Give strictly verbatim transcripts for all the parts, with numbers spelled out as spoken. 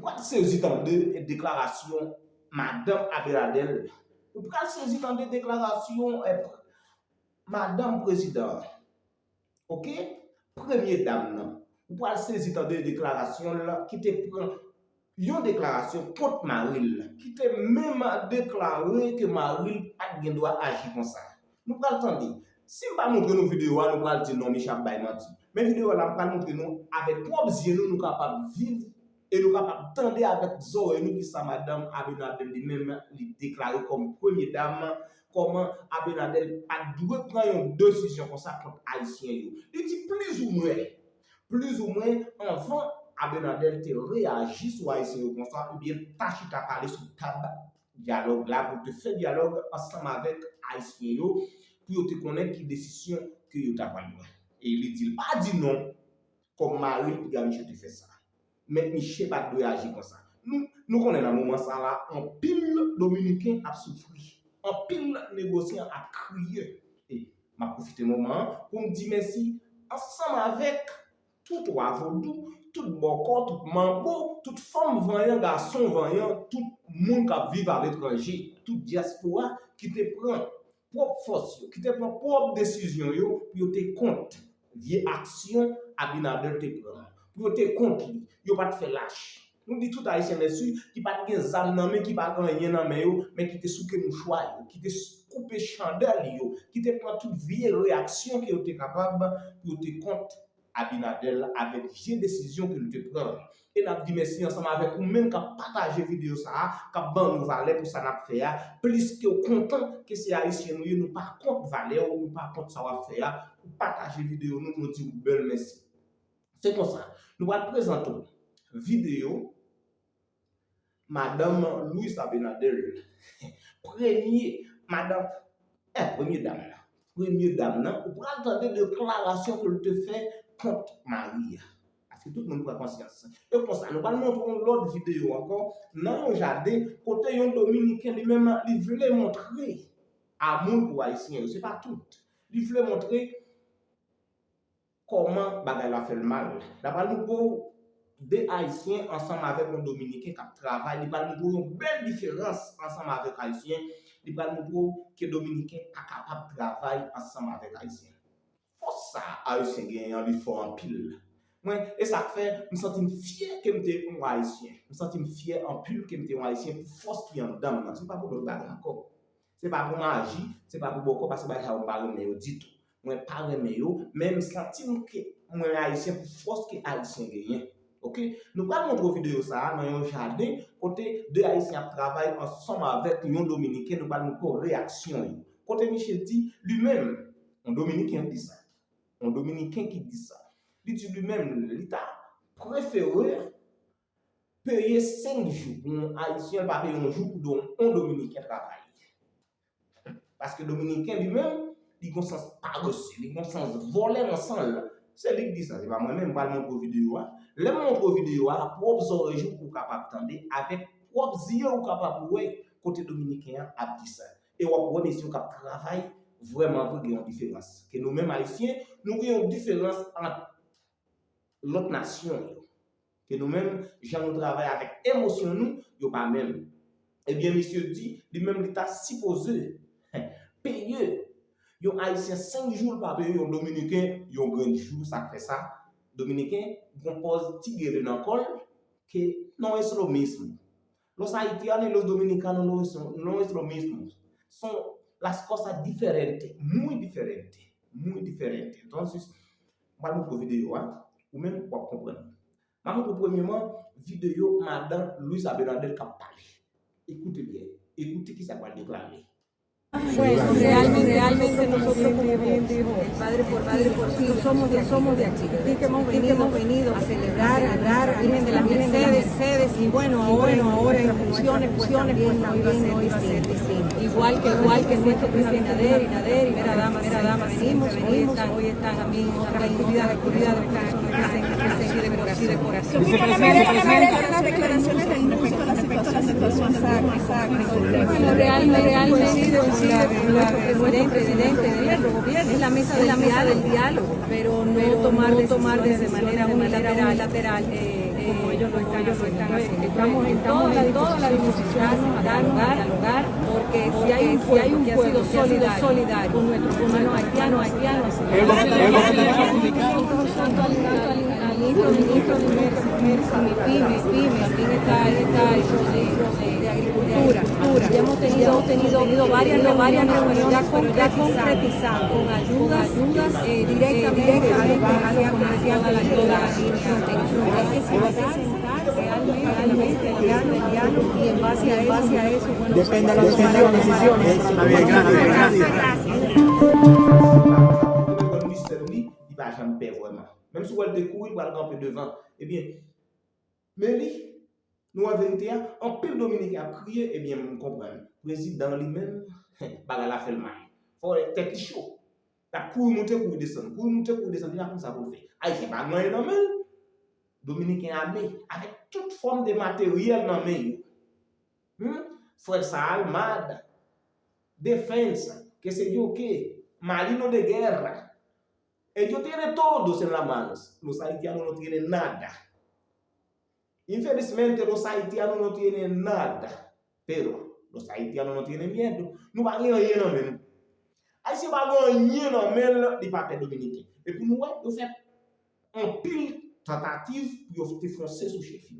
pral sezi tande deklarasyon madanm Abinader. Ou pral sezi tande deklarasyon eh, madanm prezidan. Oke? Premye dam nan. Ou pral sezi tande deklarasyon l ki te pran yon deklarasyon kont mari l, ki te menm deklare ke mari l pa t gen dwa aji konsa. Nou pral tande. Si m pa montre nou videyo a, nou pral di non, misye ap bay manti. Men videyo a la, m pral montre nou avèk pwòp zye nou, nou kapab viv e nou kapab tande avèk zòrèy nou kisa madanm Abinader li menm li deklare kòm premye dam, kòman Abinader pa t dwe pran yon desizyon konsa kont Ayisyen yo. Li di plizoumwen, plizoumwen anvan Abinader te reyaji sou Ayisyen yo konsa, ebyen ta chita pale sou tab dyalòg la pou te fè dyalòg ansanm avèk Ayisyen yo pou yo te konnen ki desizyon ke yo ta pral pran. E li di l pa di non kòm mari l piga misye te fè sa. Men misye pa t dwe aji konsa. Nou, nou konnen nan moman sa la, anpil Dominiken ap soufri. Anpil negosyan ap kriye. E m ap pwofite moman an pou m di mèsi ansanm avèk tout wa vodou, tout bòkò, tout manbo, tout fanm vanyan, gason vanyan, tout moun k ap viv aletranje, tout dyaspora ki te pran pwòp fòs yo, ki te pran pwòp desizyon yo pou yo te kont vye aksyon Abinader te pran, pou yo te kont li, yo pa t fè lach. Nou di tout Ayisyen mèsi ki pa t gen zam nan men, ki pa t gen anyen nan men yo, men ki te souke mouchwa yo, ki te koupe chandèl yo, ki te pran tout vye reyaksyon ke yo te kapab pou yo te kont Abinader avèk vye desizyon ke l te pran. E n ap di mèsi ansanm avèk ou menm k ap pataje videyo sa a, k ap ban nou valè pou sa n ap fè a. Pliske w kontan ke se Ayisyen nou ye, nou pa kont valè w, nou pa kont sa w ap fè a, ou pataje videyo nou, nou di w bèl mèsi. Se konsa, nou pral prezante w videyo Madanm Luis Abinader, premye madanm, eh, premye dam nan. Premye dam nan, ou pral tande deklarasyon ke l te fè kont mari a. Paske tout moun pran konsyans. E konsa, nou pral montre yon lòt videyo ankò nan yon jaden kote yon Dominiken li menm li vle montre amoul pou Ayisyen yo. Se pa tout. Li vle montre kòman bagay la fè l mal. N ap pral montre w de Ayisyen ansanm avèk yon Dominiken k ap travay. Li pral montre w yon bèl diferans ansanm avèk Ayisyen. Li pral montre w ke Dominiken pa kapab travay ansanm avèk Ayisyen. Fòs sa Ayisyen genyen an, li fò anpil. Mwen, e sa k fè m santi m fyè ke m te yon Ayisyen. M santi m fyè anpil ke m te yon Ayisyen pou fòs ki anndan m nan. Se pa pou lòt bagay ankò. Se pa pou maji, se pa pou bòkò, paske bagay sa yo m pa renmen yo ditou. Mwen pa renmen yo, men m santi m ke mwen Ayisyen pou fòs ke Ayisyen genyen. Oke? Nou pral montre w videyo sa a nan yon jaden kote de Ayisyen ap travay ansanm avèk yon Dominiken, nou pral montre w reyaksyon yo. Kote misye di, li menm, yon Dominiken ki di sa. Yon Dominiken ki di sa. Li di li menm, li ta prefere peye senk jou pou yon Ayisyen, pa peye yon jou pou do, yon Dominiken travay. Paske Dominiken li menm, li gon sans parese, li gon sans vòlè nan san l. Se li k di sa, se pa mwen menm, m pral montre w videyo a. Lè m montre w videyo a, pwòp zòrèy ou kapab tande, avèk pwòp zye ou kapab wè kote Dominiken an ap di sa. E w ap wè mesye yo k ap travay, vrèman vre gen yon diferans. Ke nou menm Ayisyen, nou gen yon diferans ant lòt nasyon yo. Ke nou menm, jan nou travay avèk emosyon nou, yo pa menm. Ebyen, misye di, li menm li ta sipoze peye yon Ayisyen senk jou, l pa peye yon Dominiken yon grenn jou, sa k fè sa. Dominiken, gon pòz ti gele nan kò l, ke no es lo mismo. Los haitianos y los dominicanos no es, no es lo mismo. Son las cosas diferentes, muy diferentes, muy diferentes. Entonces, m pral montre w videyo a, ou menm w ap konprann. M ap montre w premyeman videyo madan Luis Abinader k ap pale. Ekoute byen, ekoute kisa l pral deklare. Pues realmente, realmente nosotros como bien dijo el padre Porfirio, somos de aquí, somos de aquí, que hemos venido a celebrar a la Virgen de las Mercedes y bueno, ahora en funciones pues también no iba a ser distinto. Igual que, igual que nuestro presidente Abinader y la primera dama, primera dama, venimos, hoy están, hoy están también en otras actividades, actividades que se hacen así de corazón. Bueno, realmente, realmente coincido con la, con nuestro presidente de nuestro gobierno, es la mesa del diálogo, pero no tomar decisiones de manera unilateral, eh, eh, Estamos, estamos en toda la disposición a dialogar, porque si hay un pueblo que ha sido solidario con nuestro hermano haitiano, ministro, ministro de Comercio, Comercio, MIPYME, MIPYME, también está, está el de, de Agricultura. Ya hemos tenido, tenido varias, varias reuniones ya concretizando con ayudas, eh, directamente a los comerciantes de la línea. Entonces, realmente, realmente, y en base a eso, y en base a eso, bueno, depende de las decisiones. Gracias. Li pa janm pè vrèman. Menm si w wè l te kouri, l pral kanpe devan. Ebyen, men li, nou wè verite a, anpil Dominiken ap kriye, ebyen, m konprann. Prezidan li menm, bagay la fè l mal. Fò tèt li cho. L ap kouri moute, kouri desann, kouri moute, kouri desann, li pa konn sa pou l fè. Ayisyen pa gen anyen nan men l. Dominiken ame, avèk tout fòm de materyèl nan men yo. Hmm? Fuerza Armada, Defensa, qué sé yo qué, Marino de Guerra. Ellos tienen todo en la mano. Los haitianos no tienen nada. Infelizmente, los haitianos no tienen nada. Pero los haitianos no tienen miedo. Nou pa gen anyen nan men nou. Ayisyen pa gen anyen nan men l, li pa pè Dominiken. E pou nou wè, yo fè anpil tantativ pou yo te fonse sou chèf yo.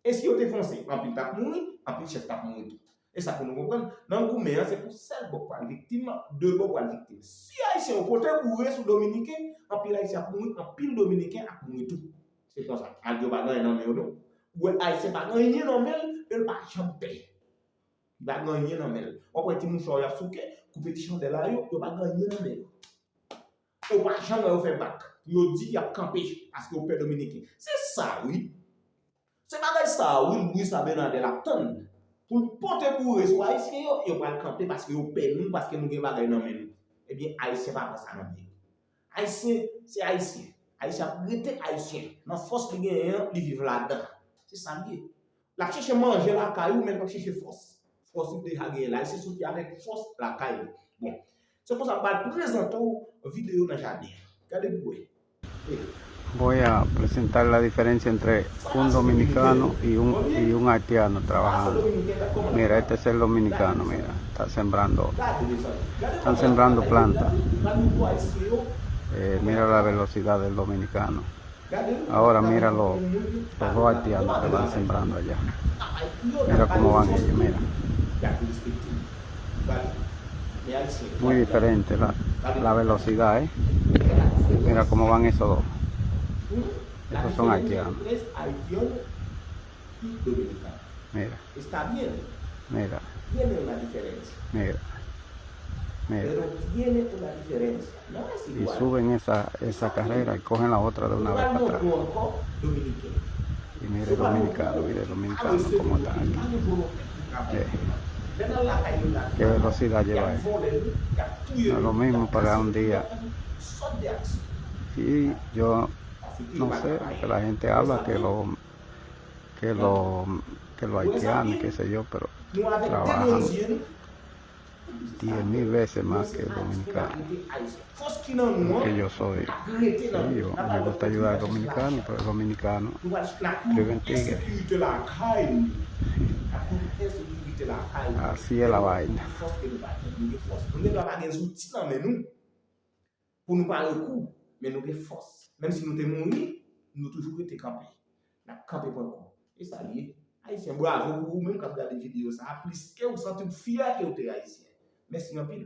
E si yo te fonse, anpil t ap mouri, anpil chèf t ap mouri tou. E sa pou nou konprann, nan goumen an, se pou sèl bò k pral viktim, de bò pral viktim. Si Ayisyen yo pote boure sou Dominiken, anpil Ayisyen ap mouri, anpil Dominiken ap mouri tou. Se konsa. Malgre yo pa gen anyen nan men yo, non. Ou wè, Ayisyen pa gen anyen nan men l, e l pa janm pè. Li pa gen anyen nan men l. W ap wè ti mouchwa yo y ap souke, koupe ti chandèl la yo, yo pa gen anyen nan men yo. Yo pa janm wè yo fè bak. Yo di y ap kanpe, paske yo pè Dominiken. Se sa, wi. Se bagay sa a, wi, Luis Abinader ap tann pou l pote boure sou Ayisyen yo, yo pral kanpe paske yo pè nou, paske nou gen bagay nan men nou. Ebyen, Ayisyen pa pran sa nan men yo. Ayisyen, se Ayisyen. Ayisyen ap rete Ayisyen. Nan fòs li genyen an, li viv ladan. Se sa l ye. L ap chèche manje lakay ou, men l p ap chèche fòs. Fòs ou deja genyen la. Ayisyen soti avèk fòs lakay li. Bon, se konsa m pral prezante w videyo nan jaden an. Gade pou w wè. Voy a presentar la diferencia entre un dominicano y un, y un haitiano trabajando. Mira, este es el dominicano, mira, está sembrando, están sembrando planta. Eh, mira la velocidad del dominicano. Ahora mira lo- los dos haitianos que van sembrando allá. Mira cómo van ellos, mira. Muy diferente la, la velocidad, ¿eh? Mira cómo van esos dos. Esos son haitianos. Mira. Mira. Mira. Mira. Y suben esa, esa carrera y cogen la otra de una vez para atrás. Y mire dominicano, mire dominicano cómo están aquí. Eh. Qué velocidad lleva eso. No es lo mismo pagar un día. Y yo no sé, porque la gente habla que lo, que lo, que los haitianos, qué sé yo, pero trabajan diez mil veces más que el dominicano. Porque yo soy, sí, yo me gusta ayudar al dominicano, pero el dominicano vive en Tigre. Así es la vaina. Pou nou pa rekou, men nou gen fòs. Menm si nou te mouri, nou toujou rete kanpe. N ap kanpe pran kou. E sa l ye. Ayisyen, bravo pou ou menm k ap gade videyo sa a. Pliske ou santi w fyè ke w te Ayisyen. Mèsi anpil.